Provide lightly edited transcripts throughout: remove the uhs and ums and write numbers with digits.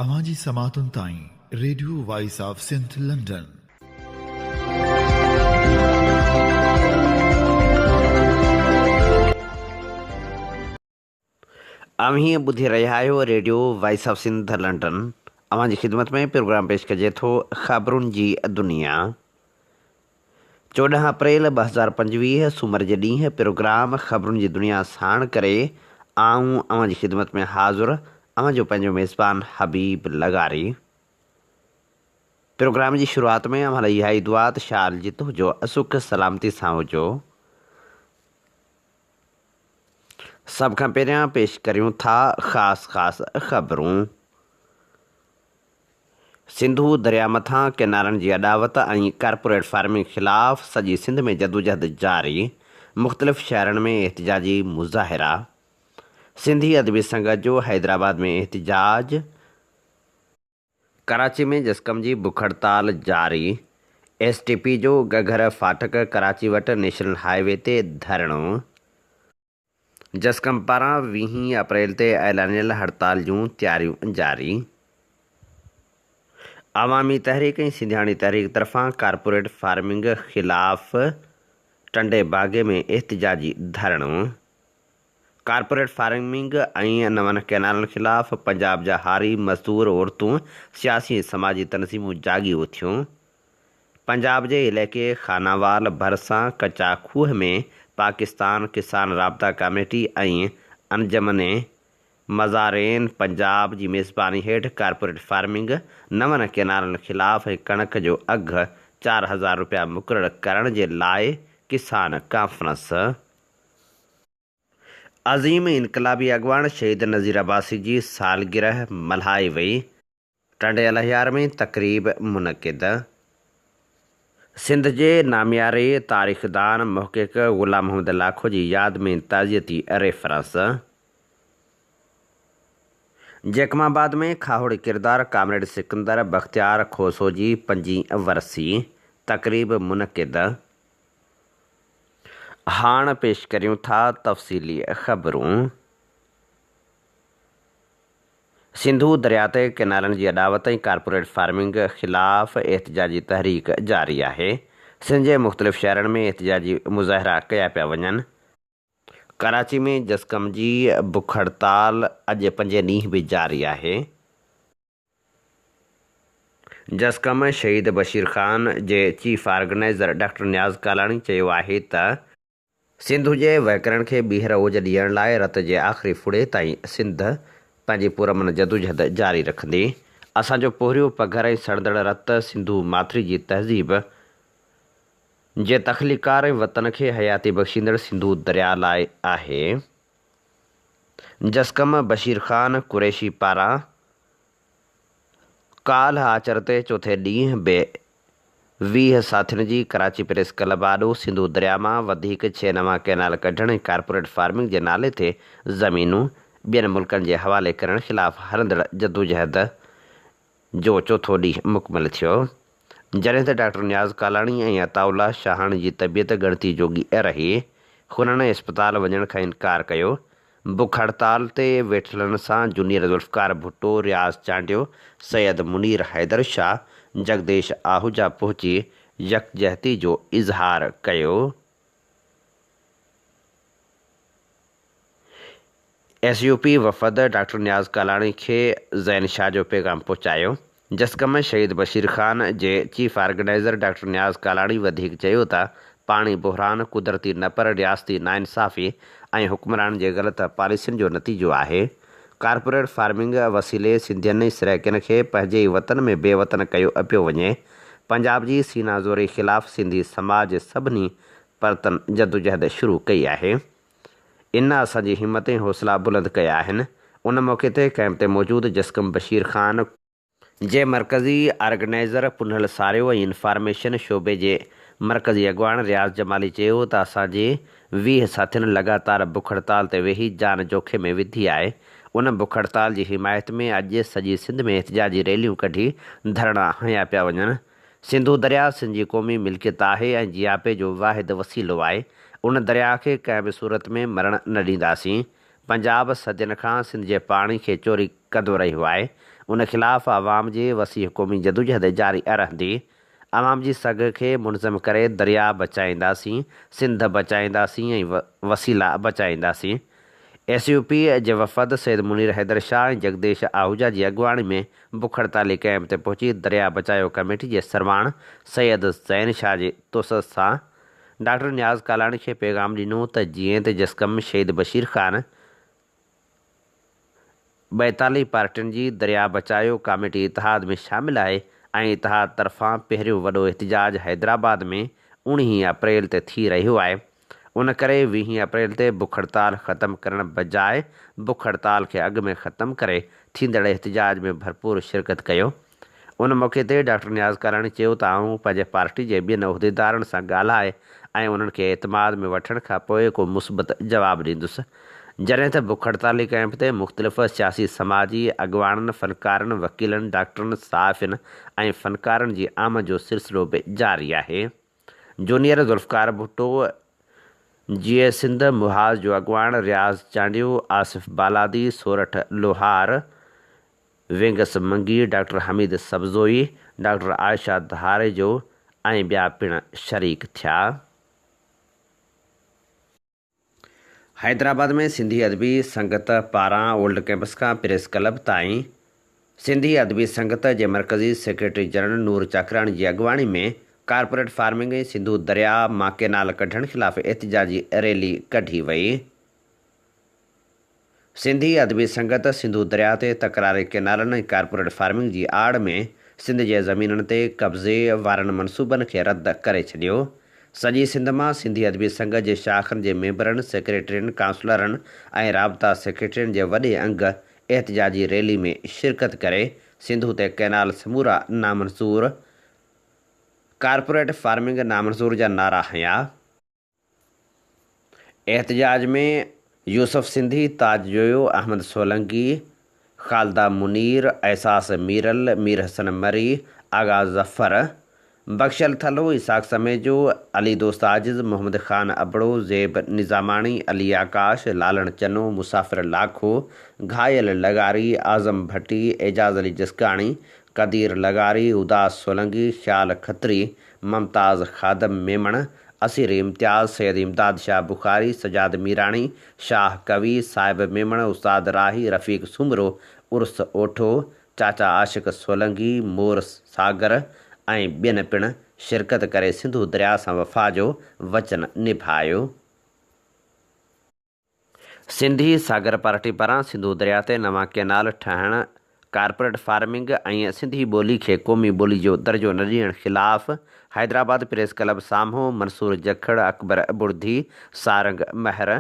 اوهان جي سماعتن تائين radio voice of Sindh London. اوهين ٻڌي رهيا آهيو radio voice of Sindh London. اوهان جي خدمت ۾ پروگرام پيش ڪجي ٿو خبرن جي دنيا. 14 اپريل 2025 سومر جي ڏينهن پروگرام خبرن جي دنيا ساڻ ڪري آئون اوهان جي خدمت ۾ حاضر اوهان جو پنهنجو ميزبان حبيب لغاري. پروگرام جي شروعات ۾ اوهان لاء اها ئي دعا ته شال جت هجو سک سلامتي سان هجو. سڀ کان پهريان پيش ڪريون ٿا خاص خاص خبرون. سنڌو درياء مٿان ڪئنالن جي اڏاوت ۽ ڪارپوريٽ فارمنگ خلاف سڄي سنڌ ۾ جدوجهد جاري، مختلف شهرن ۾ احتجاجي مظاهرا. سنڌي ادبي سنگت جو حيدرآباد ۾ احتجاج. ڪراچي ۾ جسقم جي بک هڙتال جاري، ايس ٽي پي جو گگهر ڦاٽڪ ڪراچي وٽ نيشنل هاء وي تي ڌرڻو. جسقم پاران ويهين اپريل تي اعلانيل هڙتال جون تياريون جاري. عوامي تحريڪ ۽ سنڌياڻي تحريڪ طرفان ڪارپوريٽ فارمنگ خلاف ٽنڊي باگي ۾ احتجاجي ڌرڻو. ڪارپوريٽ فارمنگ ۽ نون ڪئنالن خلاف پنجاب جا هاري، مزدور، عورتون، سياسي ۽ سماجي تنظيمون جاڳي اٿيون. پنجاب جي علائقي خاناوال ڀرسان ڪچا کوهه ۾ پاڪستان ڪسان رابطا ڪاميٽي ۽ انجمن مزارعين پنجاب جي ميزباني هيٺ ڪارپوريٽ فارمنگ، نون ڪئنالن خلاف ۽ ڪڻڪ جو اگهه 4000 رپيا مقرر ڪرڻ جي لاء ڪسان ڪانفرنس. عظيم انقلابي اڳواڻ شهيد نذير عباسي جي سالگرهه ملهائي وئي. ٽنڊي الهيار ۾ تقريب منعقد. سنڌ جي نامياري تاريخدان محقق غلام محمد لاکو جي ياد ۾ تعزيتي ريفرنس. جيڪب آباد ۾ کاهوڙي ڪردار ڪامريڊ سڪندر بختيار کوسو جي پنجين ورسي تقريب منعقد. هاڻ پيش ڪريون ٿا تفصيلي خبرون. سنڌو درياء تي ڪئنالن جي اڏاوت ۽ ڪارپوريٽ فارمنگ خلاف احتجاجي تحريڪ جاري آهي. سنڌ جي مختلف شهرن ۾ احتجاجي مظاهرا ڪيا پيا وڃن. ڪراچي ۾ جسقم جي بک هڙتال اڄ پنجين ڏينهن به جاري آهي. جسقم شهيد بشير خان جي chief organizer doctor Niaz Kalani چيو آهي ته، سنڌ جي وهڪرن کي ٻيهر اوج ڏيڻ لاء رت جي آخري ڦڙي تائين سنڌ پنهنجي پرامن جدوجهد جاري رکندي. اسان جو پورهيو، پگهر ۽ سڙندڙ رت سنڌو ماٿري جي تهذيب جي تخليقڪار ۽ وطن کي حياتي بخشيندڙ سنڌو درياء لاء آهي. جسقم بشير خان قريشي پاران ڪالهه آچر تي چوٿين ڏينهن به 20 ساٿين جي ڪراچي پريس ڪلب آڏو سنڌو درياء مان وڌيڪ ڇهه نوان ڪئنال ڪڍڻ ۽ ڪارپوريٽ فارمنگ جي نالي تي زمينون ٻين ملڪن جي حوالي ڪرڻ خلاف هلندڙ جدوجهد جو چوٿون ڏينهن مڪمل ٿيو. جڏهن ته ڊاڪٽر نياز ڪالاڻي ۽ عطاء الله شاهاڻي جي طبيعت ڳڻتي جوڳي رهي. هنن اسپتال وڃڻ کان انڪار ڪيو. بک هڙتال تي ويٺلن سان جونيئر ذوالفقار ڀٽو، رياض چانڊيو، سيد منير حيدر شاهه، جگديش آهوجا پهچي يڪجهتي جو اظهار ڪيو. ايس يو پي وفد ڊاڪٽر نياز ڪالاڻي کي زين شاهه جو پيغام پهچايو. جسقم شهيد بشير خان جي chief organizer doctor Niaz Kalani وڌيڪ چيو ته پاڻي بحران قدرتي نه پر رياستي ناانصافي ۽ حڪمرانن جي غلط پاليسين جو نتيجو آهي. ڪارپوريٽ فارمنگ وسيلي سنڌين ۽ سرائيڪين کي پنهنجي ئي وطن ۾ بي وطن ڪيو پيو وڃي. پنجاب جي سينا زوري خلاف سنڌي سماج جي سڀني پرتن جدوجهد شروع ڪئي آهي. ان اسان جي همت ۽ حوصلا بلند ڪيا آهن. ان موقعي تي ڪئمپ تي موجود جسقم بشير خان، جي مرڪزي آرگنائيزر پنهل ساريو ۽ انفارميشن شعبي جي مرڪزي اڳواڻ رياض جمالي چيو ته اسان جي 20 ساٿين لڳاتار بک هڙتال تي ويهي جان جوکي ۾ وڌي آهي ان بک هڙتال جي حمايت ۾ اڄ سڄي سنڌ ۾ احتجاجي ريليون ڪڍي ڌرڻا هنيا پيا وڃن. سنڌو درياء سنڌ جي قومي ملڪيت آهي ۽ جياپي جو واحد وسيلو آهي، ان درياء کي ڪنهن به صورت ۾ مرڻ نه ڏينداسين. پنجاب صدين کان سنڌ جي پاڻي کي چوري ڪندو رهيو آهي، ان خلاف عوام جي وسيع قومي جدوجهد جاري رهندي. عوام جي سگهه کي منظم ڪري درياء بچائينداسين، سنڌ بچائينداسين ۽ وسيلا بچائينداسين. ايس يو پي جي وفد سيد منير حيدر شاهه ۽ جڳديش آهوجا جي اڳواڻي ۾ بک هڙتالي ڪئمپ تي پهچي درياء بچايو ڪميٽي جي سرواڻ سيد زين شاهه جي توسط سان ڊاڪٽر نياز ڪالاڻي کي پيغام ڏنو ته جيئن ته جسقم شهيد بشير خان 42 پارٽين جي درياء بچايو ڪاميٽي اتحاد ۾ شامل آهي ۽ اتحاد طرفان پهريون وڏو احتجاج حيدرآباد ۾ اوڻيهين اپريل تي ٿي رهيو آهي ان ڪري ويهين اپريل تي بک هڙتال ختم ڪرڻ بجاء بک هڙتال کي اڳ ۾ ختم ڪري ٿيندڙ احتجاج ۾ ڀرپور شرڪت ڪيو. ان موقعي تي ڊاڪٽر نياز ڪالاڻي چيو ته آئون پنهنجي پارٽي جي ٻين عهديدارن سان ڳالهائي ۽ انهن کي اعتماد ۾ وٺڻ کان پوء ڪو مثبت جواب ڏيندس. جڏهن ته بک هڙتالي ڪئمپ تي مختلف سياسي سماجي اڳواڻن، فنڪارن، وڪيلن، ڊاڪٽرن، صحافين ۽ فنڪارن جي آمد جو سلسلو به جاري آهي. جونيئر ذوالفقار ڀٽو، جيئي سنڌ محاذ جو اڳواڻ رياض چانڊيو، آصف بالادي، سورٺ لوهار، وينگس منگي، ڊاڪٽر حميد سبزوئي، ڊاڪٽر عائشه ڌاريجو ۽ ٻيا پڻ شريڪ ٿيا. حيدرآباد ۾ سنڌي ادبي سنگت پاران اولڊ ڪئمپس کان پريس ڪلب تائين سنڌي ادبي سنگت جي مرڪزي سيڪريٽري جنرل نور چاڪراڻي جي اڳواڻي ۾ ڪارپوريٽ فارمنگ ۽ سنڌو درياء مان ڪئنال ڪڍڻ خلاف احتجاجي ريلي ڪڍي وئي. سنڌي ادبي سنگت سنڌو درياء تي تڪراري ڪئنالن ۽ ڪارپوريٽ فارمنگ جي آڙ ۾ سنڌ جي زمينن تي قبضي وارن منصوبن کي رد ڪري ڇڏيو. سڄي سنڌ مان سنڌي ادبي سنگت جي شاخن جي ميمبرن، سيڪريٽرين، ڪائونسلرن ۽ رابطا سيڪريٽرين جي وڏي انگ احتجاجي ريلي ۾ شرڪت ڪري سنڌو تي ڪئنال سمورا نامنظور، ڪارپوريٽ فارمنگ نامنظور جا نعرا هنيا. احتجاج ۾ يوسف سنڌي، تاج جويو، احمد سولنگي، خالده منير، احساس ميرل، مير حسن مري، آغا ظفر، بخشل ٿلهو، اسحاق سميجو، علي دوست عاجز، محمد خان ابڙو، زيب نظاماڻي، علي آڪاش، لالڻ چنو، مسافر لاکو، گهايل لغاري، اعظم ڀٽي، اعجاز علي جسڪاڻي، قدير لغاري، اداس سولنگي، خيال کتري، ممتاز خادم ميمڻ، اسير امتياز، سيد امداد شاهه بخاري، سجاد ميراڻي، شاهه ڪوي، صاحب ميمڻ، استاد راهي، رفيق سومرو، عرس اوٺو، چاچا عاشق سولنگي، مور ساگر ۽ ٻين پڻ شرڪت ڪري سنڌو درياء سان وفا جو وچن نڀايو. سنڌي ساگر پارٽي پاران سنڌو درياء تي نوان ڪئنال ٺاهڻ، ڪارپوريٽ فارمنگ ۽ سنڌي ٻولي کي قومي ٻولي جو درجو نه ڏيڻ خلاف حيدرآباد پريس ڪلب سامهون منصور جکڙ، اڪبر ٻڙڌي، سارنگ مهر،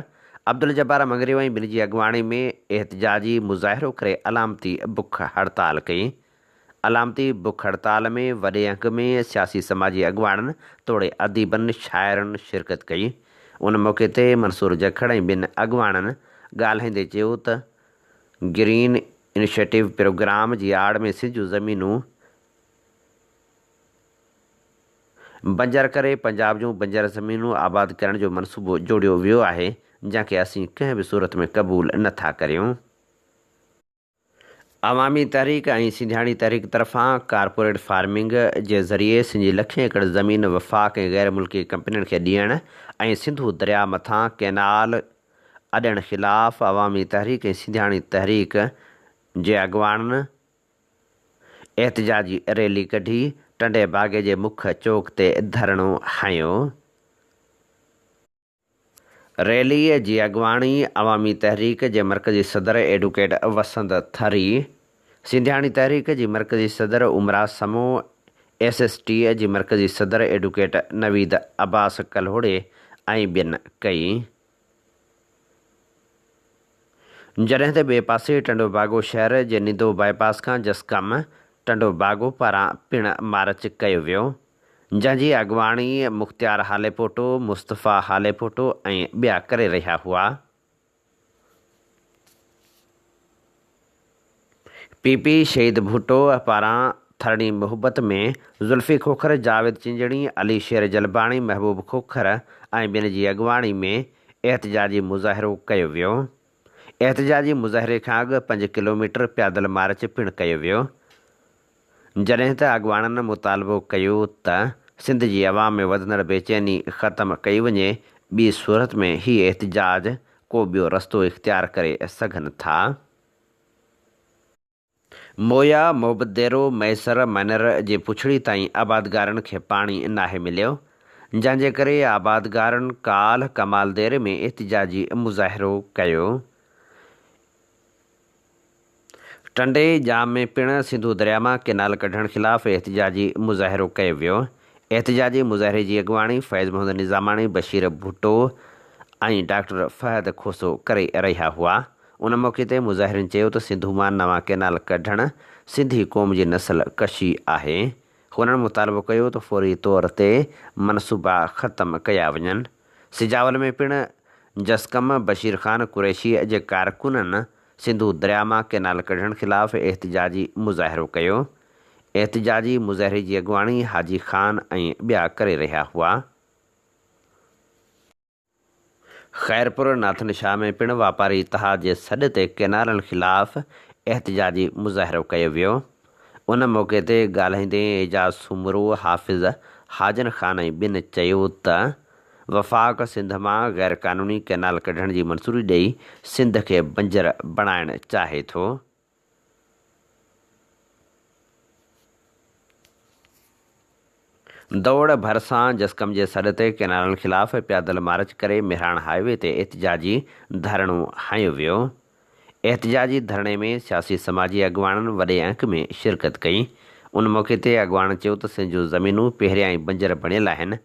عبدالجبار مڱريو ۽ ٻين جي اڳواڻي ۾ احتجاجي مظاهرو ڪري علامتي بک هڙتال ڪئي. علامتي بک هڙتال ۾ وڏي انگ ۾ سياسي سماجي اڳواڻن توڙي اديبن شاعرن شرڪت ڪئي. ان موقعي تي منصور جکڙ ۽ ٻين اڳواڻن ڳالهائيندي چيو ته گرين انيشيٽو پروگرام جي آڙ ۾ سنڌ جون زمينون بنجر ڪري پنجاب جون بنجر زمينون آباد ڪرڻ جو منصوبو جوڙيو ويو آهي جنهن کي اسين ڪنهن به صورت ۾ قبول نه ٿا ڪريون. عوامي تحريڪ ۽ سنڌياڻي تحريڪ طرفان ڪارپوريٽ فارمنگ جي ذريعي سنڌ جي لکين ايڪڙ زمين وفاق ۽ غير ملڪي ڪمپنين کي ڏيڻ ۽ سنڌو درياء مٿان ڪئنال اڏڻ خلاف عوامي تحريڪ ۽ سنڌياڻي تحريڪ جي اڳواڻن احتجاجي ريلي ڪڍي ٽنڊي باگي جي مک چوڪ تي ڌرڻو هنيو. ريليء جي اڳواڻي عوامي تحريڪ جي مرڪزي صدر ايڊوڪيٽ وسند ٿري، سنڌياڻي تحريڪ جي مرڪزي صدر عمرا سمون، ايس ايس ٽي جي مرڪزي صدر ايڊوڪيٽ نويد عباس ڪلهوڙي ۽ ٻين ڪئي. جڏهن ته ٻئي پاسي ٽنڊو باگو شهر جي نندو بائي پاس کان جسقم ٽنڊو باگو پاران پڻ مارچ ڪيو ويو. جنهن جي اڳواڻي مختيار هاليپوٽو، مصطفيٰ هاليپوٽو ۽ ٻيا ڪري رهيا هئا. پي پي شهيد ڀٽو پاران ٿرڙي محبت ۾ زلفي کوکر، جاويد چنجڻي، علي شير جلباڻي، محبوب کوکر ۽ ٻين جي اڳواڻي ۾ احتجاجي مظاهرو ڪيو ويو. احتجاجي مظاهري کان اڳ پنج ڪلوميٽر پيادل مارچ پڻ ڪيو ويو. جڏهن ته اڳواڻن مطالبو ڪيو ته سنڌ جي عوام ۾ وڌندڙ بيچيني ختم ڪئي وڃي، ٻي صورت ۾ هي احتجاج ڪو ٻيو رستو اختيار ڪري سگهن ٿا. مويا، محبت ديرو، ميسر، مئنر جي پڇڙي تائين آبادگارن کي پاڻي ناهي مليو، جنهن جي ڪري آبادگارن ڪالهه ڪمال ديري ۾ احتجاجي مظاهرو ڪيو. ٽنڊي ڄام ۾ پڻ سنڌو درياء مان ڪئنال ڪڍڻ خلاف احتجاجي مظاهرو ڪيو ويو. احتجاجي مظاهري جي اڳواڻي فيض محمد نظاماڻي، بشير ڀٽو ۽ ڊاڪٽر فهد کوسو ڪري رهيا هئا. ان موقعي تي مظاهرين چيو ته سنڌو مان نوان ڪئنال ڪڍڻ سنڌي قوم جي نسل ڪشي آهي. هنن مطالبو ڪيو ته فوري طور تي منصوبا ختم ڪيا وڃن. سجاول ۾ پڻ جسقم بشير خان قريشي جي ڪارڪنن سنڌو درياء مان ڪئنال ڪڍڻ خلاف احتجاجي مظاهرو ڪيو. احتجاجي مظاهري جي اڳواڻي حاجي خان ۽ ٻيا ڪري رهيا هئا. خيرپور ناٿن شاهه ۾ پڻ واپاري اتحاد جي سڏ تي ڪئنالن خلاف احتجاجي مظاهرو ڪيو ويو. ان موقعي تي ڳالهائيندي اعجاز سومرو، حافظ حاجن خان ۽ ٻين چيو ته وفاق سنڌ مان غيرقانوني ڪئنال ڪڍڻ جي منظوري ڏئي سنڌ کي بنجر بڻائڻ چاهي ٿو. دوڙ ڀرسان جسقم جي سڏ تي ڪئنالن خلاف پيادل مارچ ڪري مهراڻ هاء وي تي احتجاجي ڌرڻو هنيو ويو. احتجاجي ڌرڻي ۾ سياسي سماجي اڳواڻن وڏي انگ ۾ شرڪت ڪئي. ان موقعي تي اڳواڻن چيو ته سنڌ جون زمينون پهريان ئي بنجر بڻيل آهن،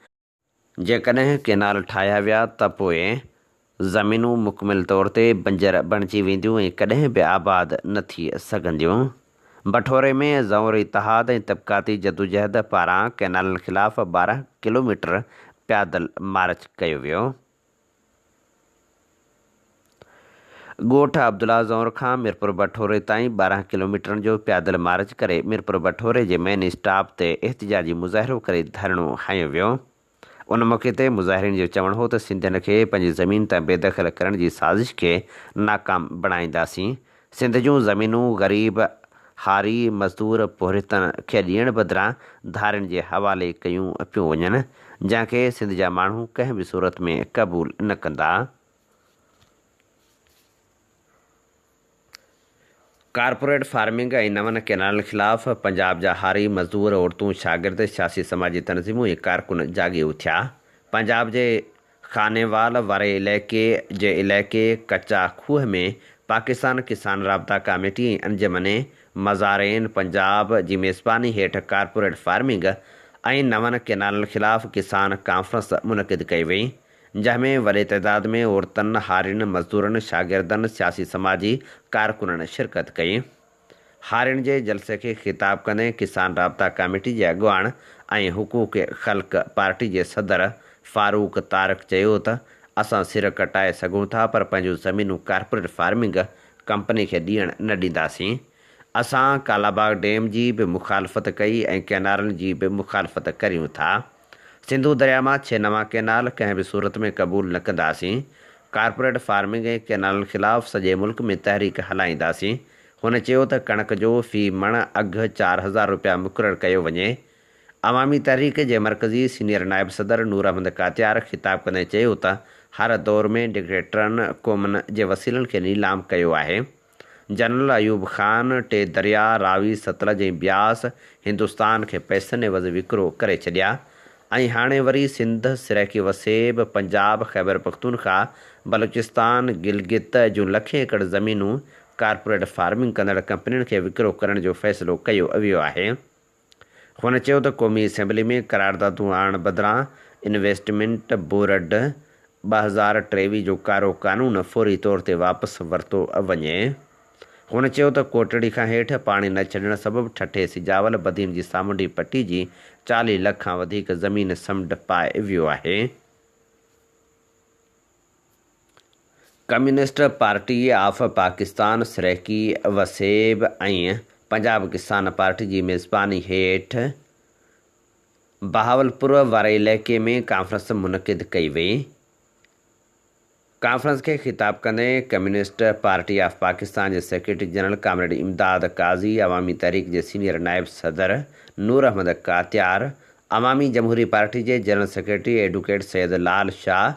جيڪڏهن ڪئنال ٺاهيا ويا ته پوء زمينون مڪمل طور تي بنجر بڻجي وينديون ۽ ڪڏهن به آباد نه ٿي سگهنديون. بٺوري ۾ زئور اتحاد ۽ طبقاتي جدوجهد پاران ڪئنالن خلاف 12 ڪلوميٽر پيادل مارچ ڪيو ويو. ڳوٺ عبدالله زئور کان ميرپور بٺوري تائين 12 ڪلوميٽرن جو پيادل مارچ ڪري ميرپور بٺوري جي مين اسٽاپ تي احتجاجي مظاهرو ڪري ڌرڻو هنيو ويو. ان موقعي تي مظاهرين جو چوڻ هو ته سنڌين کي پنهنجي زمين تان بيدخل ڪرڻ جي سازش کي ناڪام بڻائينداسين، سنڌ جون زمينون غريب هاري، مزدور، پورهيتن کي ڏيڻ بدران ڌارين جي حوالي ڪيون پيون وڃن، جنهن کي سنڌ جا ماڻهو ڪنهن به صورت ۾ قبول نه ڪندا. ڪارپوريٽ فارمنگ ۽ نون ڪئنالن خلاف پنجاب جا هاري، مزدور، عورتون، شاگرد، سياسي سماجي تنظيمون ۽ ڪارڪن جاڳي اٿيا. پنجاب جي خانيوال واري علائقي جي علائقي ڪچا کوهه ۾ پاڪستان ڪسان رابطا ڪاميٽي ۽ انجمن مزارعين پنجاب جي ميزباني هيٺ ڪارپوريٽ فارمنگ ۽ نون ڪئنالن خلاف ڪسان ڪانفرنس منعقد ڪئي وئي جنهن ۾ وڏي تعداد ۾ عورتن، هارين، مزدورن، شاگردن، سياسي سماجي ڪارڪنن شرڪت ڪئي. هارين جي جلسي کي خطاب ڪندي ڪسان رابطا ڪاميٽي جي اڳواڻ ۽ حقوق خلق پارٽي جي صدر فاروق طارق چيو ته اسان سر ڪٽائي سگهون ٿا پر پنهنجون زمينون ڪارپوريٽ فارمنگ ڪمپني کي ڏيڻ نه ڏينداسين، اسان ڪالاباغ ڊيم جي به مخالفت ڪئي ۽ ڪئنالن جي به مخالفت ڪريون ٿا. سنڌو درياء مان ڇهه نوان ڪئنال ڪنهن به صورت ۾ قبول نه ڪنداسين، ڪارپوريٽ فارمنگ ۽ ڪئنالن خلاف سڄي ملڪ ۾ تحريڪ هلائينداسين، هن چيو ته ڪڻڪ جو في مڻ اگهه 4000 رپيا مقرر ڪيو وڃي. عوامي تحريڪ جي مرڪزي سينيئر نائب صدر نور احمد ڪاتيار خطاب ڪندي چيو ته هر دور ۾ ڊڪٽيٽرن قومن جي وسيلن کي نيلام ڪيو آهي، جنرل ايوب خان ٽي درياء، راوي، ستلج ۽ بياس، هندستان کي پئسن عيوض وڪرو ڪري ڇڏيا ۽ هاڻي وري سنڌ، سرائيڪي وسيب، پنجاب، خيبرپختونخوا، بلوچستان، گلگت جون لکين ايڪڙ زمينون ڪارپوريٽ فارمنگ ڪندڙ ڪمپنين کي وڪرو ڪرڻ جو فيصلو ڪيو ويو آهي. هن چيو ته قومي اسيمبلي ۾ قراردادون آڻڻ بدران انويسٽمينٽ بورڊ 2023 جو ڪارو قانون فوري طور تي واپس ورتو وڃي. هن چيو ته ڪوٽڙي کان هيٺ پاڻي نه ڇڏڻ سبب ٺٽي سجاول بدين جي سامونڊي پٽي جي 40 لک کان وڌيڪ زمين سمنڊ پائي ويو آهي. Communist party of Pakistan Saraiki وسيب ۽ Punjab Kisan party جي ميزباني هيٺ بهاولپور واري علائقي ۾ ڪانفرنس منعقد ڪئي وئي. ڪانفرنس کي خطاب ڪندي ڪميونسٽ پارٽي آف پاڪستان جي secretary general comrade Imdad Qazi, Awami Tehreek جي سينيئر نائب صدر نور احمد ڪاتيار، عوامي جمهوري پارٽي جي general secretary advocate Syed Lal Shah,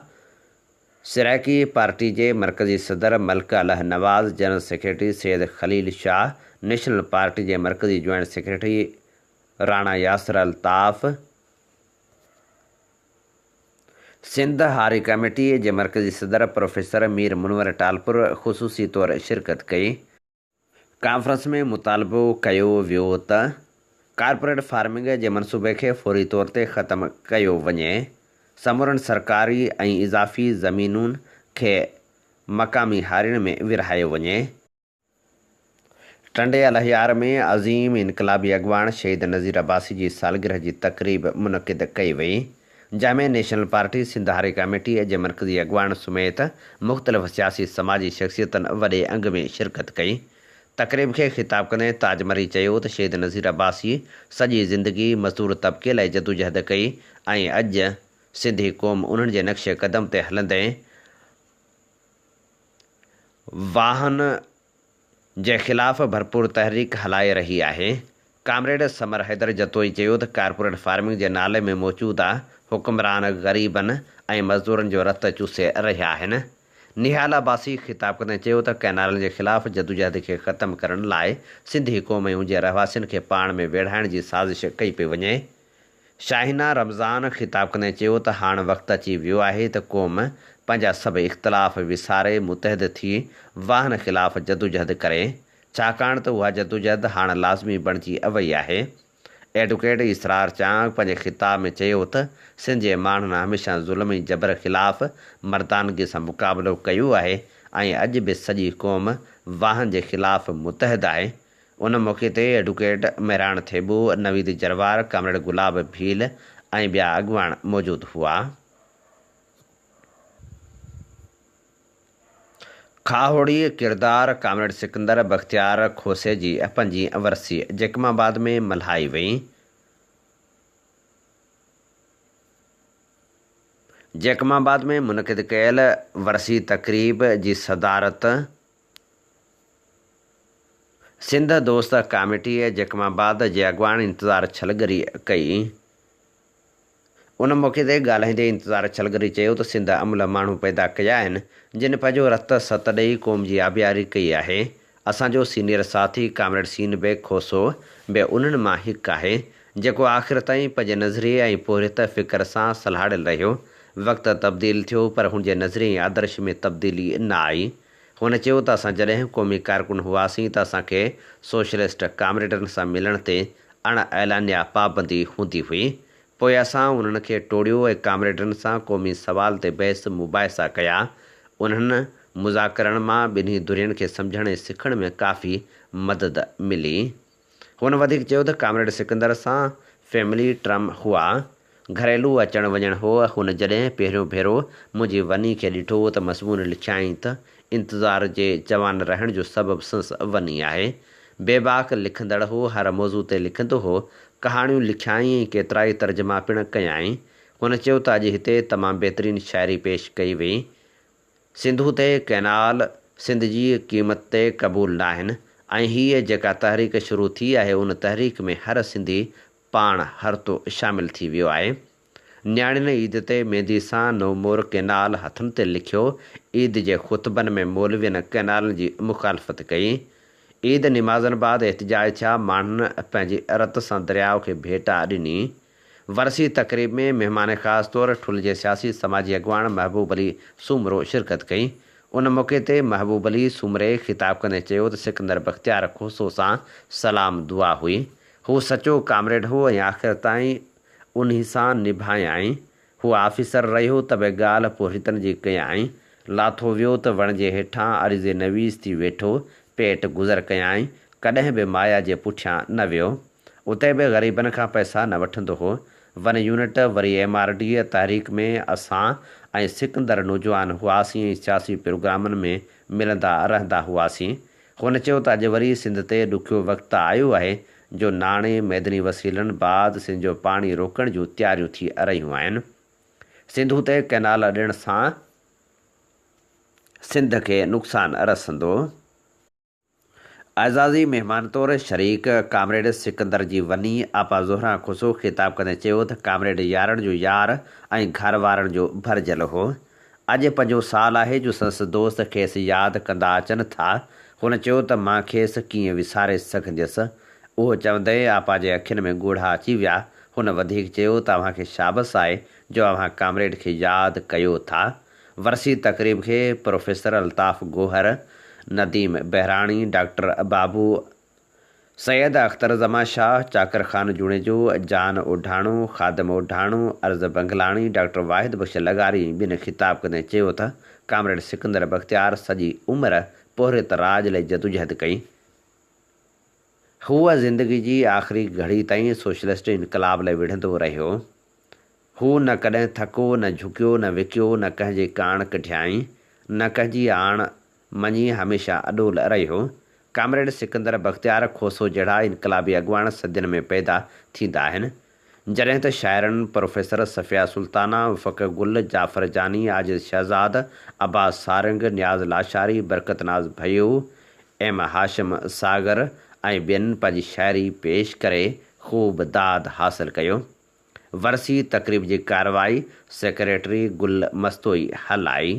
Saraiki party جي مرڪزي صدر Malik Allah Nawaz, general secretary Syed Khalil Shah, national party جي مرڪزي جوائنٽ سيڪريٽري راڻا ياسر الطاف، سنڌ هاري ڪميٽيء جي مرڪزي صدر پروفيسر مير منور ٽالپر خصوصي طور شرڪت ڪئي. ڪانفرنس ۾ مطالبو ڪيو ويو ته ڪارپوريٽ فارمنگ جي منصوبي کي فوري طور تي ختم ڪيو وڃي، سمورن سرڪاري ۽ اضافي زمينون کي مقامي هارين ۾ ورهايو وڃي. ٽنڊي الهيار ۾ عظيم انقلابي اڳواڻ شهيد نذير عباسي جي سالگرهه جي تقريب منعقد ڪئي وئي، جنهن ۾ نيشنل پارٽي سنڌ هاري ڪاميٽي جي مرڪزي اڳواڻ سميت مختلف سياسي سماجي شخصيتن وڏي انگ ۾ شرڪت ڪئي. تقريب کي خطاب ڪندي تاج مري چيو ته شهيد نذير عباسي سڄي زندگي مزدور طبقي لاء جدوجهد ڪئي ۽ اڄ سنڌي قوم انهن جي نقش قدم تي هلندي واهن جي خلاف ڀرپور تحريڪ هلائي رهي آهي. ڪامريڊ ثمر حيدر جتوئي چيو ته ڪارپوريٽ فارمنگ جي نالي ۾ موجوده حڪمران غريبن ۽ مزدورن جو رت چوسي رهيا آهن. نهال عباسي خطاب ڪندي چيو ته ڪئنالن جي خلاف جدوجهد کي ختم ڪرڻ لاء سنڌي قوم ۽ ان جي رهواسين کي پاڻ ۾ ويڙهائڻ جي سازش ڪئي پئي وڃي. شاهينه رمضان خطاب ڪندي چيو ته هاڻ وقت اچي ويو آهي ته قوم پنهنجا سڀ اختلاف وساري متحد ٿي واهن خلاف جدوجهد ڪري، ڇاڪاڻ ته اها جدوجهد هاڻ لازمي بڻجي وئي آهي. ايڊوڪيٽ اسرار چانگ پنهنجي خطاب ۾ چيو ته سنڌ جي ماڻهن هميشه ظلم ۽ جبر خلاف مردانگي سان مقابلو ڪيو آهي ۽ اڄ به سڄي قوم واهن جي خلاف متحد آهي. ان موقعي تي ايڊوڪيٽ مهراڻ ٿيٻو، نويد جروار، ڪامريڊ گلاب ڀيل ۽ ٻيا اڳواڻ موجود هئا. کاهوڙي ڪردار ڪامريڊ سڪندر بختيار کوسي جي پنجين ورسي جيڪب آباد ۾ ملهائي وئي. جيڪب آباد ۾ منعقد ڪيل ورسي تقريب جي صدارت سنڌ دوست ڪاميٽيء جيڪب آباد جي اڳواڻ انتظار ڇلگري ڪئي. ان موقعي تي ڳالهائيندي انتظار ڇلگري چيو ته سنڌ املهه ماڻهو پيدا ڪيا آهن، جن پنهنجو رت ست ڏئي قوم جي آبياري ڪئي آهي. اسان جو سينيئر ساٿي ڪامريڊ سين بيگ کوسو به انهن مان هڪ آهي، جيڪو آخر تائين پنهنجي نظريي ۽ پورهيت فڪر سان سلهاڙيل رهيو. وقت تبديل ٿيو پر هن جي نظريي ۽ آدرش ۾ تبديلي نه آئي. هن چيو ته اسان جڏهن قومي ڪارڪن هئاسين ته اسان کي سوشلسٽ ڪامريڊن سان ملڻ تي اڻ اعلانيه پابندي هوندي هئي. پوء اسان انهن کي ٽوڙيو ۽ ڪامريڊن سان قومي سوال تي بحث مباحثا ڪيا. انهن مذاڪرن مان ٻنهي ڌرين کي سمجهڻ ۽ سکڻ ۾ ڪافي مدد ملي. هن وڌيڪ چيو ته ڪامريڊ سڪندر سان فيملي ٽرم هئا، گهريلو اچڻ وڃڻ هو، هن جڏهن پهريون ڀيرو منهنجي وني کي ڏٺو ته مضمون لکيائين ته انتظار جي جوان رهڻ جو سبب سنس وني آهي. بيباڪ لکندڙ هو، هر موضوع تي لکندو هو، ڪهاڻيون لکيائين ۽ ڪيترائي ترجما پڻ ڪيائين. هن چيو ته اڄ هتي تمام بهترين شاعري پيش ڪئي وئي. سنڌو تي ڪئنال سنڌ جي قيمت تي قبول ناهن ۽ هيء جيڪا تحريڪ شروع ٿي آهي ان تحريڪ ۾ هر سنڌي پاڻ هرتو شامل ٿي ويو آهي. نياڻين عيد تي ميندي سان نو مور ڪئنال هٿن تي لکيو، عيد جي خطبن ۾ مولوين ڪئنالن جي مخالفت ڪئي. عيد نمازن بعد احتجاج ٿيا، ماڻهن پنهنجي رت سان درياء کي ڀيٽا ڏني. ورسي تقريب ۾ مهمان خاص طور ٺل جي سياسي سماجي اڳواڻ محبوب علي سومرو شرڪت ڪئي. ان موقعي تي محبوب علي سومري خطاب ڪندي چيو ته سڪندر بختيار کوسو سان سلام دعا هئي. هو سچو ڪامريڊ هو ۽ آخر تائين انهي سان نڀايائين. هو آفيسر رهيو ته به ڳالهه پورهيتن جي ڪيائين. لاٿو ويو ته وڻ جي هيٺان عريضي نويس ٿي ويٺو، پيٽ گذر ڪيائين. ڪڏهن به مايا جي پٺيان نه ويو. اتي به غريبن کان پئسا نه وٺندو هو. ون يونٽ وري ايم آر ڊي تحريڪ ۾ اسان ۽ سڪندر نوجوان هئاسين ۽ سياسي پروگرامن ۾ ملندا رهندا هئاسين. هن چيو ته اڄ وري سنڌ تي ڏکيو وقت آيو آهي جو ناڻي، معدني وسيلن بعد سنڌ جو پاڻي روڪڻ جون تياريون ٿي رهيون آهن. سنڌو تي ڪئنال اڏڻ سان. سنڌ کي نقصان رسندو. اعزازي مهمان طور شريڪ ڪامريڊ سڪندر جي وني آپا زهران کوسو خطاب ڪندي چيو ته ڪامريڊ يارن جو يار ۽ گهر وارن جو ڀرجهل هو. اڄ پنجون سال آهي جو سندس دوست کيس ياد ڪندا اچن ٿا. هن چيو ته مان کيس ڪيئن وساري سگهنديس. اهو چوندي آپا جي اکين ۾ ڳوڙها اچي ويا. هن وڌيڪ چيو ته اوهان کي شابس آهي جو اوهان ڪامريڊ کي ياد ڪيو ٿا. ورسي تقريب کي پروفيسر الطاف گوهر، نديم بهراڻي، ڊاڪٽر بابو، سيد اختر زمان شاهه، چاڪر خان جوڻيجو، جان اوڍاڻو، خادم اوڍاڻو، عرض بنگلاڻي، ڊاڪٽر واحد بخش لغاري ۽ ٻين خطاب ڪندي چيو ته ڪامريڊ سڪندر بختيار سڄي عمر پورهيت راڄ لئي جدوجهد ڪئي. هو زندگي جي آخري گهڙي تائين سوشلسٽ انقلاب لئي وڙهندو رهيو. هو نه ڪڏهن ٿڪو، نه جهڪيو، نه وڪيو، نه ڪنهن جي ڪاڻ ڪڍيائين، نه ڪنهن جي آڻ مڃي هميشه اڏول رهيو. ڪامريڊ سڪندر بختيار کوسو جهڙا انقلابي اڳواڻ صدين ۾ پيدا ٿيندا آهن. جڏهن ته شاعرن پروفيسر صفيه سلطانه، افق گل، جعفر جاني، عاجز شهزاد، عباس سارنگ، نياز لاشاري، برڪت ناز ڀيو، ايم هاشم ساگر ۽ ٻين پنهنجي شاعري پيش ڪري خوب داد حاصل ڪيو. ورسي تقريب جي ڪارروائي سيڪريٽري گل مستوئي هلائي.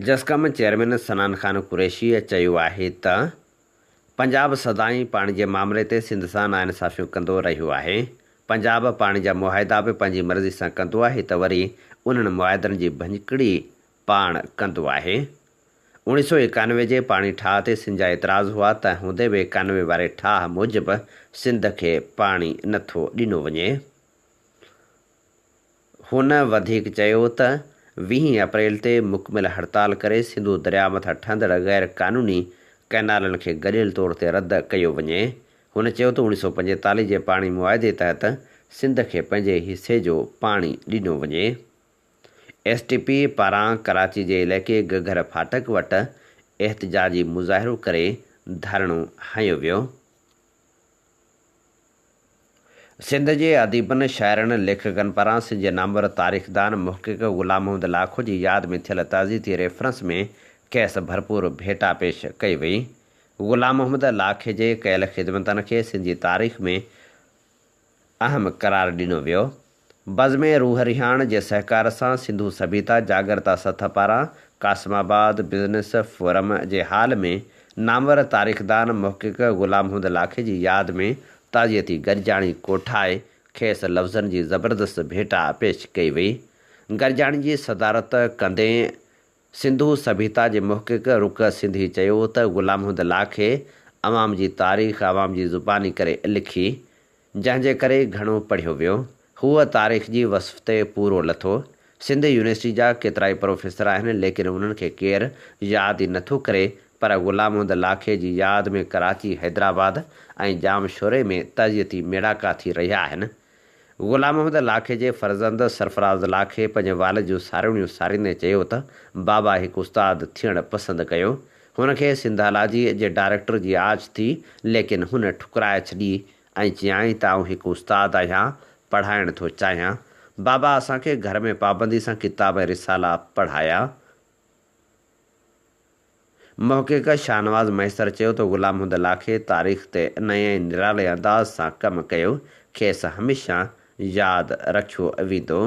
جسقم چيئرمين صنعان خان قريشيء چيو آهي ته پنجاب سدائين پاڻي جي مامري تي سنڌ سان ناانصافيون ڪندو رهيو آهي، پنجاب پاڻي جا معاهدا به پنهنجي مرضي سان ڪندو آهي ته وري انهن معاهدن جي ڀڃڪڙي پاڻ ڪندو آهي. اوڻيھ سو ايڪانوي جي پاڻي ٺاهه تي سنڌ جا اعتراض هئا، تنهن هوندي به ايڪانوي واري ٺاهه موجب سنڌ کي پاڻي نه ٿو ڏنو وڃي. هن وڌيڪ چيو ته ويهين اپريل تي مڪمل هڙتال ڪري سنڌو درياء مٿان ٺهندڙ غير قانوني ڪئنالن کي گڏيل طور تي رد ڪيو وڃي. هن چيو ته اوڻيھ سو پنجيتاليھ جي پاڻي معاهدي تحت سنڌ کي پنهنجي حصي جو پاڻي ڏنو وڃي. ايس ٽي پي پاران ڪراچي جي علائقي گگهر ڦاٽڪ وٽ احتجاجي مظاهرو ڪري ڌرڻو هنيو ويو. سنڌ جي اديبن، شاعرن، ليکڪن پاران سنڌ جي نامور تاريخدان محقق غلام محمد لاکو جي ياد ۾ ٿيل تعزيتي ريفرنس ۾ کيس ڀرپور ڀيٽا پيش ڪئي وئي. غلام محمد لاکي جي ڪيل خدمتن کي سنڌ جي تاريخ ۾ اهم قرار ڏنو ويو. بزم روح رهاڻ جي سهڪار سان سنڌو سڀيتا جاڳرتا سٿ پاران قاسم آباد بزنس فورم جي هال ۾ نامور تاريخدان محقق غلام محمد لاکي جي ياد ۾ تعزيتي گڏجاڻي ڪوٺائي کيس لفظن جي زبردست ڀيٽا پيش ڪئي وئي. گڏجاڻي جي صدارت ڪندي سنڌو سڀيتا جي محقق رڪ سنڌي چيو ته غلام محمد لاکي عوام جي تاريخ عوام جي زباني ڪري لکي، جنهن جي ڪري گهڻو پڙهيو ويو. هو تاريخ جي وصف تي پورو لٿو. سنڌ يونيورسٽي جا ڪيترائي پروفيسر آهن ليڪن انهن کي ڪير ياد ئي نٿو ڪري پر غلام محمد لاکي جي ياد ۾ ڪراچي، حيدرآباد ۽ ڄام شوري ۾ تعزيتي ميڙاڪا ٿي رهيا آهن. غلام محمد لاکي جي فرزند سرفراز لاکي پنهنجي والد جون ساروڻيون ساريندي چيو ته بابا هڪ استاد ٿيڻ پسند ڪيو. هن کي سنڌالاجيء جي ڊائريڪٽر جي آڇ ٿي ليڪن هن ٺڪرائي ڇڏي ۽ چيائين ته آئون هڪ استاد آهيان، پڙهائڻ ٿو چاهيان. بابا اسان کي گهر ۾ پابندي سان ڪتاب ۽ رسالا پڙهايا. محقق شاهنواز مهيسر چيو ته غلام محمد لاکي تاريخ تي نئين ۽ نرالي انداز سان ڪم ڪيو، کيس هميشه ياد رکيو ويندو.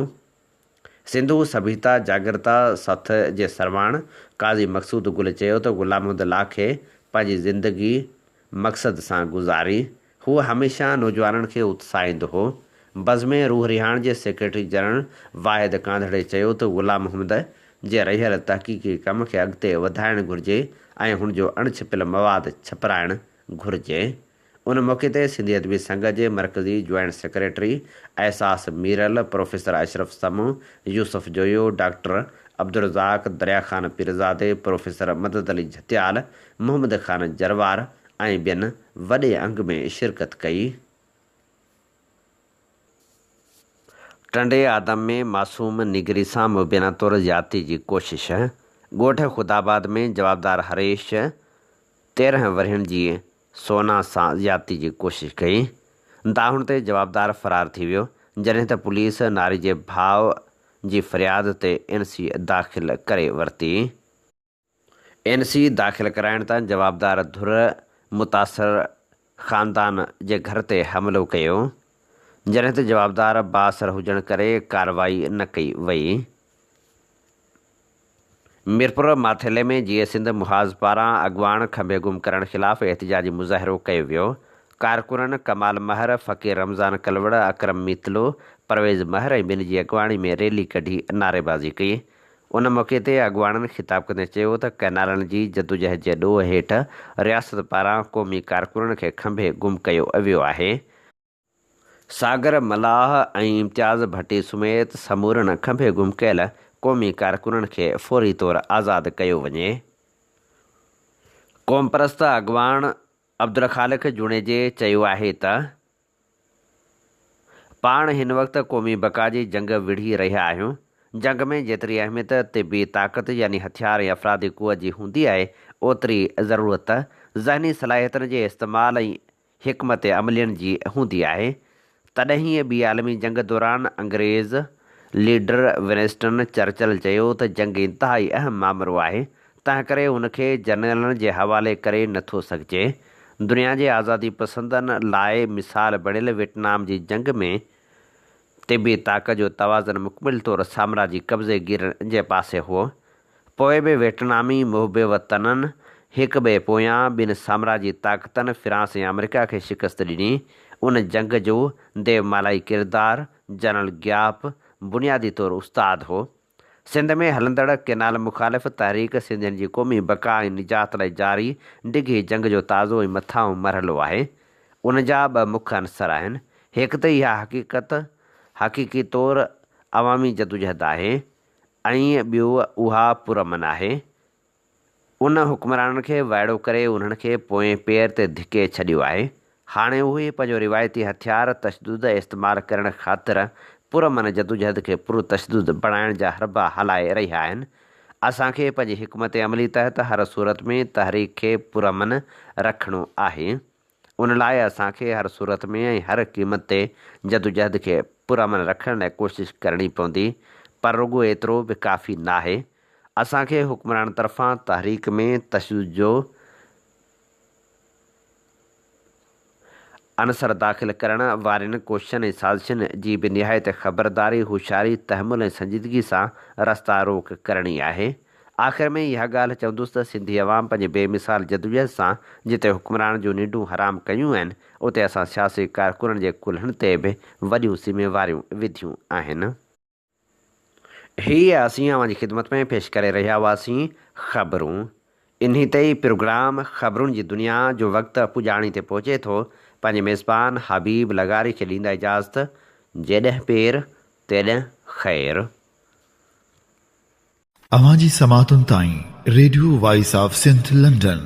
سنڌو سڀيتا جاڳرتا سٿ جي سرواڻ قاضي مقصود گل چيو ته غلام محمد لاکي پنهنجي زندگي مقصد سان گذاري. هو هميشه نوجوانن کي اتساهيندو هو. بزم روح رهاڻ جي سيڪريٽري جنرل واحد ڪانڌڙي چيو ته غلام محمد جي رهيل تحقيقي ڪم کي اڳتي وڌائڻ گهرجي ۽ هن جو اڻ ڇپيل مواد ڇپرائڻ گهرجي. ان موقعي تي سنڌي ادبي سنگت جي مرڪزي joint secretary Ehsas Miral, professor Ashraf Samoon, Yousuf Joyo, doctor Abdulrazzaq, Darya Khan Pirzadي, professor Madad Ali Jhatial, Muhammad Khan Jarwar ۽ ٻين وڏي انگ ۾ شرڪت ڪئي. ٽنڊي آدم ۾ معصوم نينگري سان مبينا طور زيادتي جي ڪوشش، ڳوٺ خداآباد ۾ جوابدار هريش 13 ورهين جي سونا سان زيادتي جي ڪوشش ڪئي، دانهن تي جوابدار فرار ٿي ويو، جڏهن ته پوليس ناري جي ڀاء جي فرياد تي اين سي داخل ڪري ورتي. اين سي داخل ڪرائڻ تان جوابدار ڌر متاثر خاندان جي گهر تي حملو ڪيو، جڏهن ته جوابدار بااثر هجڻ ڪري ڪارروائي نه ڪئي وئي. ميرپور ماٿيلي ۾ جيئي سنڌ محاذ پاران اڳواڻ کنڀي گم ڪرڻ خلاف احتجاجي مظاهرو ڪيو ويو. ڪارڪنن ڪمال مهر، فقير رمضان ڪلوڙ، اڪرم ميتلو، پرويز مهر ۽ ٻين جي اڳواڻي ۾ ريلي ڪڍي نعريبازي ڪئي. ان موقعي تي اڳواڻن خطاب ڪندي چيو ته ڪئنالن جي جدوجهد جي ڏوهه هيٺ رياست پاران قومي ڪارڪنن کي کنڀي گم ڪيو ويو آهي. ساگر ملاح ۽ امتياز ڀٽي سميت سمورن کنڀي گم ڪيل قومي ڪارڪنن کي فوري طور آزاد ڪيو وڃي. قومپرست اڳواڻ عبدالخالق جوڻيجي چيو آهي ته پاڻ هن وقت قومي بقا جي جنگ وڙهي رهيا آهيون، جنگ ۾ جيتري اهميت طبي طاقت يعني هٿيار ۽ افرادي قوت جي هوندي آهي اوتري ضرورت ذهني صلاحيتن جي استعمال ۽ حڪمت عملين جي هوندي آهي. تڏهن ئي ٻي عالمي جنگ دوران انگريز ليڊر ونسٽن چرچل چيو ته جنگ انتهائي اهم مامرو آهي، تنهنڪري ان کي جرنيلن جي حوالي ڪري نه ٿو سگهجي. دنيا جي آزادي پسندن لاء مثال بڻيل ويٽنام جي جنگ ۾ طبي طاقت جو توازن مڪمل طور سامراجي قبضي گيرن جي پاسي هو. پوء به ويٽنامي محب وطنن هڪ ٻئي پويان ٻن سامراجي طاقتن فرانس ۽ آمريڪا کي شڪست ڏني. ان جنگ جو ديومالائي ڪردار جنرل گياپ بنيادي طور استاد هو. سنڌ ۾ هلندڙ ڪئنال مخالف تحريڪ سنڌين جي قومي بقا ۽ نجات لاء جاري ڊگهي جنگ جو تازو ۽ مٿانهون مرحلو آهي. ان جا ٻه مک عنصر آهن. هڪ ته اها حقيقت حقيقي طور عوامي جدوجهد آهي. ۽ ٻيو اها پرامن آهي. ان حڪمرانن کي وائڙو ڪري انهن کي پوئين پير تي ڌڪي ڇڏيو آهي. هاڻي اهي پنهنجو روايتي هٿيار تشدد استعمال ڪرڻ خاطر پرامن جدوجهد کي پرتشدد بڻائڻ جا حربا هلائي رهيا آهن. اسان کي پنهنجي حڪمت عملي تحت هر صورت ۾ تحريڪ کي پرامن رکڻو آهي. ان لاء اسان کي هر صورت ۾ ۽ هر قيمت تي جدوجهد کي پرامن رکڻ لاء ڪوشش ڪرڻي پوندي، پر رڳو ايترو به ڪافي ناهي. اسان کي حڪمرانن طرفان تحريڪ ۾ تشدد جو عنصر داخل ڪرڻ وارين ڪوششن ۽ سازشن جي به نهايت خبرداري، هوشياري، تحمل ۽ سنجيدگي سان رستا روڪ ڪرڻي آهي. آخر ۾ اها ڳالهه چوندس ته سنڌي عوام پنهنجي بي مثال جدوجهد سان جتي حڪمرانن جون ننڊون حرام ڪيون آهن، اتي اسان سياسي ڪارڪنن جي ڪلهن تي به وڏيون ذميواريون وڌيون آهن. هي اسين اوهان جي خدمت ۾ پيش ڪري رهيا هئاسين خبرون. انهي تي ئي پروگرام خبرن جي دنيا جو وقت پڄاڻي تي پهچي ٿو. پنهنجي ميزبان حبيب لغاري کي ڏيندا اجازت. جيڏهن پير تيڏهن خير. اوهان جي سماعتن تائين radio voice of Sindh London.